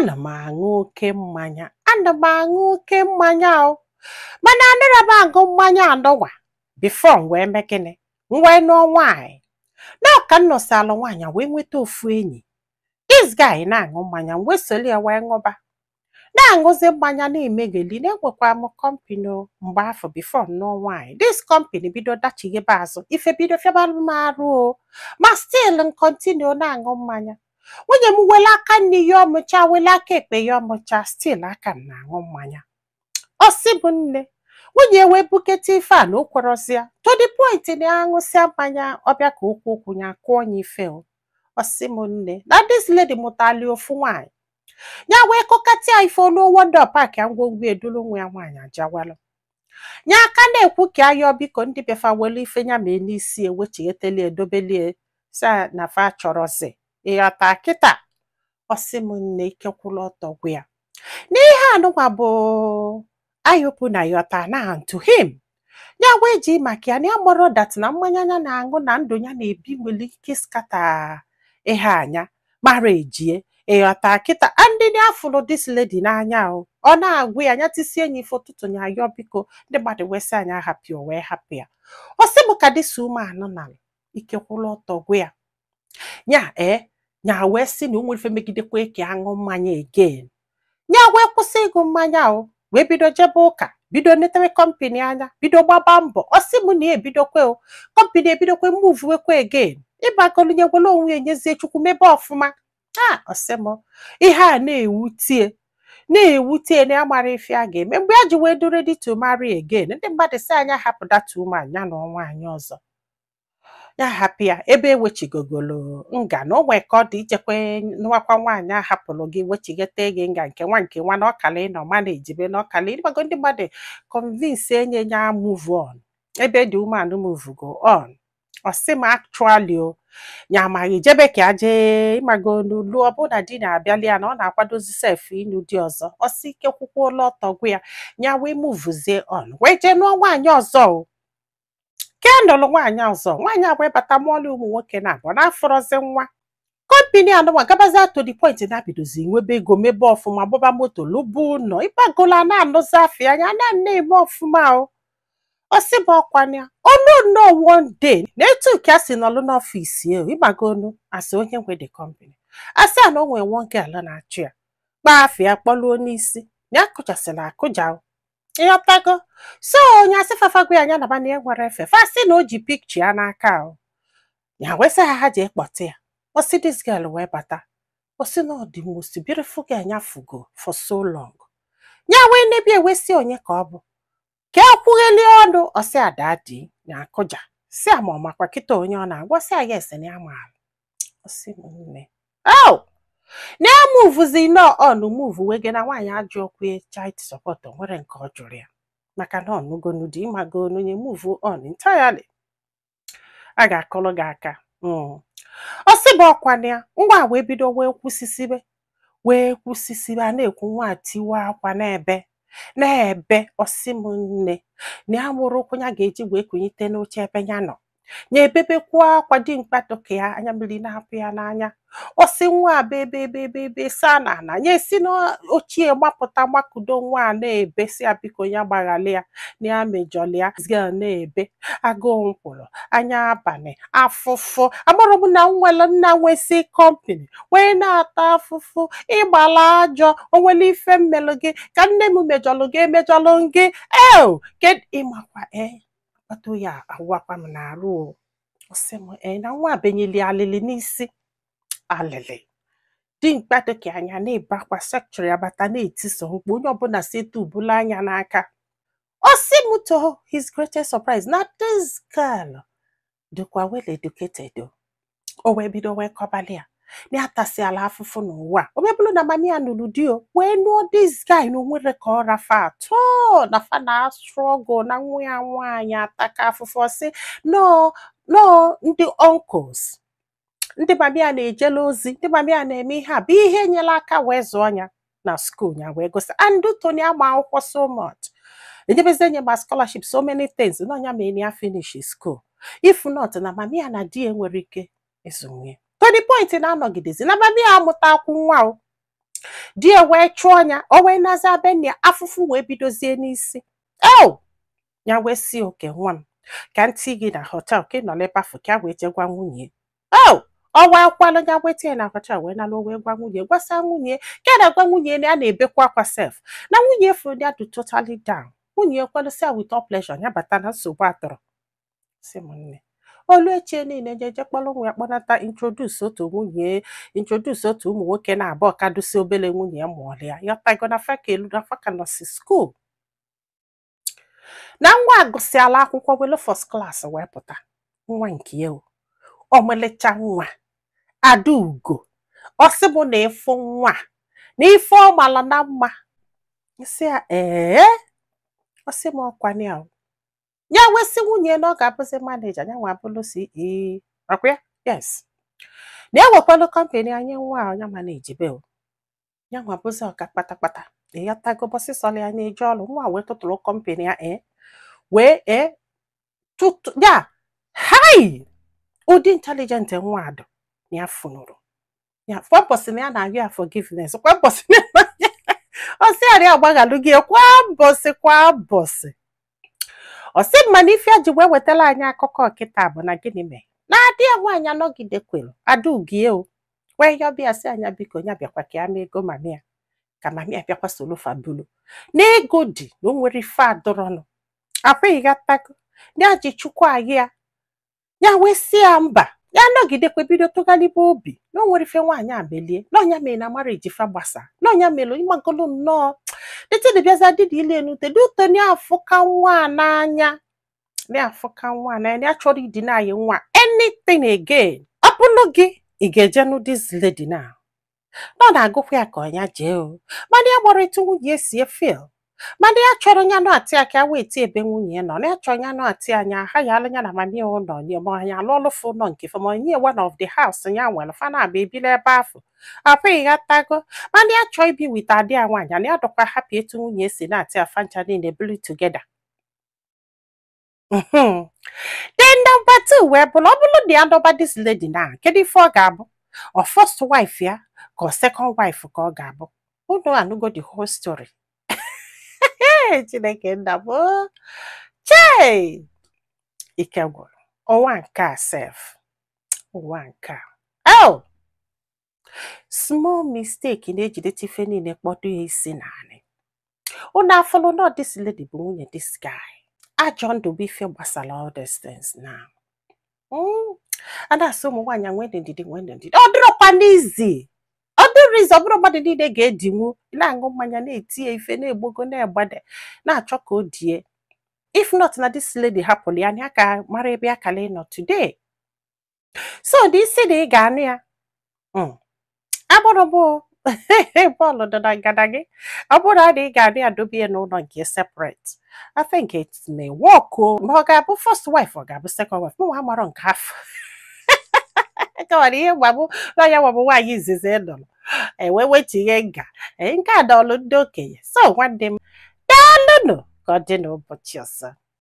Ana m aṅụ oke mmanya, ana m aṅụ oke mmanya o, mana anịrọ m aṅụ mmanya anọwa before m wee mee gịnị? M wee nụọ nwaanyị. Na ka m nụsịalụ nwaanyị wee nweta ofu enyi. This guy na-aṅụ mmanya, m wee soli ya wee ṅụba, na-aṅụzi mmanya, na-emegheli. Na-enwekwa m company o mgbe afọ before m nụọ nwaanyị. This company bido dachighebe azụ, ife bido fịabalụ m arụ o, ma still m continue na-aṅụ mmanya. Nwunye m wele aka nne ya ọmụcha, wele aka ekpe ya ọmụcha, still aka m na-aṅụ mmanya. Ọ sị bụ nne, nwunye wee bukete ife a na o kwerọzịa, to the point na ya aṅụsịa mmanya, ọbịa ka okwu okwu ya kụọ ya ife o. Ọ sị m nne, na this lady mụtali ofu nwaanyị, ya wee kụkatịa ya ife olu wọdọ paakị ya, ngwongwo eduru nwa ya nwaanyị ajawalụ ya aka, na-ekwu ka ayọ biko, ndị befa welu ife ya mee n'isi, ewechigheteli, edobelie sa na fa chọrọzi ịghọta kịta. Ọ sị m nne, ike kwụlụ ọtọ gwụ ya n'ihe anụnwa bụ ayọpụ na yọta na to him. Ya wee ji maka ya na ya mụrụ that na mmanya ya na-aṅụ na ndụ ya na-ebi nwere ike scatter ihe anya mara ejie, ịghọta kịta. Ndị na afụrụ this lady n'anya o, ọ na-agwụ ya anya tisie enyi ife ụtụtụ ya ayọ biko, ndị mmadụ wee sị anyị ahapụ ya, o wee hapụ ya. Ọ sị m ka this woman na ike kwụlụ ọtọ gwụ ya, ya ee, ya wee sị na o nwere ife megidekwa ka aṅụ mmanya again. Ya wee kwụsị ịgụ mmanya o, wee bido jebe ụka, bido netere company anya, bido gbaba mbọ. Ọ sị m na ya ebidokwe o, company ebidokwe movewekwe again, ịbagolu gwere onwe ya nyezie Chukwu, mebe ọfụma. A ọ sị m ihe a na-ewutie, na-ewute na ya mara ife a ga-eme mgbe ya ji wee do ready to marry again. Ndị mmadụ si anya hapụ that woman, ya na nwaanyị ọzọ, ya hapụ ya ebe ewechigogolo nga na o nwee ka ọ dị ijekwe nụwakwa nwaanyị a hapụrụ gị, wechighete gị nga nke nwa nke nwa na ọkala ịnọ ma na-ejibe na ọkala ịgbago. Ndị mmadụ convince enye ya move on, ebe the woman move go on. Ọ sị m actually o ya amaghị jebe ka jee ịmago n'ulu, ọ bụrụ na di na-abịali ya na ọ na-akwadozi sef ịnụ di ọzọ. Ọ sị ike kwụkwụola ọtọ gwụ ya, ya wee movezie on, wee jee nụọ nwaanyị ọzọ o. Ke nụrụ nwaanyị ọzọ, nwaanyị a wee bata, mụọla ụmụ nwoke na abụọ na-afọrọzi nwa. Company anụnwa gabazi to the point na bidozi nwebe ego, mebe ọfụma, gbaba moto, lụba ụlọ, ịgbagola na-anụzi afịa anya na na-eme ọfụma o. Ọ sị bụ ọkwana ya onu nnọọ one day na etu ka a si nọlụ n'office ya, ịgbagonu asị onye nwe the company, asị a na o nwere one girl na-achụ ya, kpaa afịa kpọluo n'isi na ya kụchasịrị akụja o, ịghọtago? So onye asị fafagwa ya anya naba na ya nwere efe fasị na o ji pikcha ya n'aka o, ya wee sị ha, ha jee kpọta ya. Ọ sị this girl wee bata, ọ sị na ọ dị most beautiful girl ya fugo for so long. Ya wee nebi ewesị onye ka ọ bụ ka e kwugheli ọnụ. Ọsị ada dị na akụja si ama ọmakwa kịta onye ọ na-agwa, sị ya yes, na ya maara. Ọsị m nne, oh, na ya movezi nọ on, move wee gị na nwaanyị ajụ okwu child support, o nwere nke ọ jụrụ ya maka na ọnụgonu dị ịmagonu nye move on entirely. A ga-akụrụ gị aka. Ọ sị bụ ọkwana ya ngwa wee bido wee kwụsịsịbe, wee kwụsịsịbe, a na-ekwu nwa tiwa akwa n'ebe n'ebe. Ọsị m nne, na ya mụrụ ụkwụ ya ga-eji wee kunyite n'oche ebe ya nọ, ya ebebekwuo akwa dimkpa dọka ya, anya mmiri na-apụ ya n'anya. Ọ sị nwa a be ebe ebe ebe ebe saa na ana, ya esi n'ochie gbapụta, gbakudo nwa a na-ebe, si ya biko, ya gbaghalị ya na ya mejọlị ya. Girl na-ebe agụụ nkwụrụ anya abalị afụfụ agbọrọ m na nwere nna nwesị company wee na-ata afụfụ ịgbala ajọ onwere ife mmelụ gị ka nne m mejọlụ gị, emejọlụ m gị eo ked ịmakwa ee akpata ya awakwa m na-arụ o. Ọ sị m ee, na nwa benyeli alịlị n'isi alịlị dimkpa dịka anya na-ebe akwa, secretary abata na-etiso mkpu, onye ọbụla si etu bulu anya n'aka. Ọ sị m to his greatest surprise na this girl dịkwa well educated o. O wee bido wee kọbalị ya na ya tasịala afụfụ n'ụwa a. O wee bụrụ na mami ya nụrụ di o, wee nụọ this guy na onwere ka ọ rafa atọ na fa na struggle na nwa ya nwaanyị ataka afụfụ. Ọ sị nọọ nọọ ndị uncles, ndị mami ya na-ejele ozi, ndị mami ya na-eme ihe a bụ ihe nyere aka wee zụọ ya na school, ya wee gosi and Tony agba akwụkwọ so much, enyebezi enye ma scholarship, so many things na ọnya mere ya finish school. If not, na mami ya na di ya nwere ike ịzụnye, to the point na anọgidezi na mami ya amụta akwụ nwa o. Di ya wee chụọ ya, o wee naza be nne ya, afụfụ wee bidozie n'isi. Eo ya wee si oke nwa m ka ntị gị na hotel ka ị nọ n'ebe afọ ka ya wee jee gwa nwunye. O ọ wee kwalụ ya wee tinye na hotel, wee nalụ, wee gwa nwunye, gwasa nwunye ka ya na-agwa nwunye na ya na-ebekwa akwa sef, na nwunye fụrụ ya dị totally down. Nwunye kwalụsịa with all pleasure, ya bata na nsogbu atọrọ. Si m nne, olu echie niile jeje kpọrọ nwa ya kpọnata, introduce otu nwunye, introduce otu ụmụ nwoke na abụọ ka dusi obele nwunye ya mụọrọ ya. Yọtago na faka elu na faka nọsi school, na nwa agụsịala akwụkwọ welu first class wee pụta. Nwa nke ya o, ọmalicha nwa, Adaugo. Ọ sị m na ịfụ nwa a, na ife ọ mara na mma. Nsị ya ee. Ọ sị m ọkwa ya o, ya wesị nwunye na ọ ga-abụzi manager ya, nwa abụlụ CEO ọkwa ya. Yes, na ewekwalụ company anyị, nwa a ya ma na-ejebe o, ya nwa bụzi ọka kpatakpata. Ịghọtago? Bọsị sọlị ya na-eje ọrụ, nwa wee tụtụrụ company ya, ee, wee ee tụtụ ya. Hai, ụdị intelligent nwa adụ na ya funụrụ ya kwa mbọsị na ya na-arịọ ya forgiveness kwa mbọsị, na ya ọ sị ya na ya agbaghalụ gị kwa mbọsị, kwa mbọsị. Ọ sị mma na ife a ji wee wetara anyị akụkọ kịta bụ na gịnị mee na adị ya nwaanyị anọgidekwelu Adaugie o wee yọbịa, sị anya biko, ya bịakwa ka ya mee ego mami ya, ka mami ya bịakwa soro fa bulu na ego dị, na o nwere ife adọrọnụ akwa. Ịghọtago? Ya ji chukwu anyị ya, ya wee sị ya mba, ya nọgidekwe bido tụgharịba obi na o nwere ife nwaanyị a melie, na ọnya mere na marriage fa gbasa, na ọnya mere ịgbagolo nnọọ dịtịdị bịaza dịdị ile enute dị ụtọ na afụka nwa a n'anya, na-afụka nwa a n'anya, ya chọrọ idina anyị nwa anything again. Ọ bụlụ gị, ị ga-eje nụ this lady now? Na ọ na-agụkwa ya ka ọnya jee o, mana ya gbara etu nwunye si feel, mana ya chọrọ ya nụ atị aka wee ti ebe nwunye nọ, na ya chọrọ ya nụ atị anya ha ya alụ ya na mami ụlọ nye, ma ya alụ ọlụfụ ụlọ nke fa, ma nye one of the house ya nwere fa na-abịa ebili ebe afọ akwa. Ịghọtago? Mana ya chọọ ibi with adị ya nwaanyị, na ya dọkwa happy etu nwunye si na-atị afa ncha niile bili together. Then number two wee bụrụ, ọ bụrụ na ya dọba this lady na, kedu ife ọ ga-abụ? Ọ first wife ya ka ọ second wife ka ọ ga-abụ? Unu anụgo the whole story. Chineke nna m o. Chei, ike gwụrụ ụwa nke a sef, ụwa nke a. Oh, small mistake na-ejideta ife niile kpọdo ya isi naanị. Unu afọlụ na this lady bụ nwunye this guy. Ajọ ndụ bụ ife gbasara all these things now. A na-asị ụmụ nwaanyị nwee ndidi, nwee ndidi. Ọ dịrọkwa n'izi, ọ dịrị izi. Ọ bụrụ mmadụ niile ga-edinwu na-aṅụ mmanya, na-etinye ife, na-egbogo, na-egbade, na-achọ ka o die. If not na this lady hapụrụ ya, na ya ka mara ebe ya kala ịnọ today. So dị isi na ị ga-anụ ya. Agbụrụ bụ bọọlụ dị na ngada gị. Ọ bụrụ na ị ga-anụ ya, dobe ya n'ụlọ nke separate. I think it may work o. Ma ọ ga-abụ first wife, ọ ga-abụ second wife, mụnwa amarọ nke afọ kawara ihe gbabụ na ya nwabụ nwaanyị izizi ị nụrụ ewe wetighe nga. Ee, nke a dọọlụ ndị okenye. So nwanne m, daalụnụ, ka ọ dị n'ụbọchị ọzọ.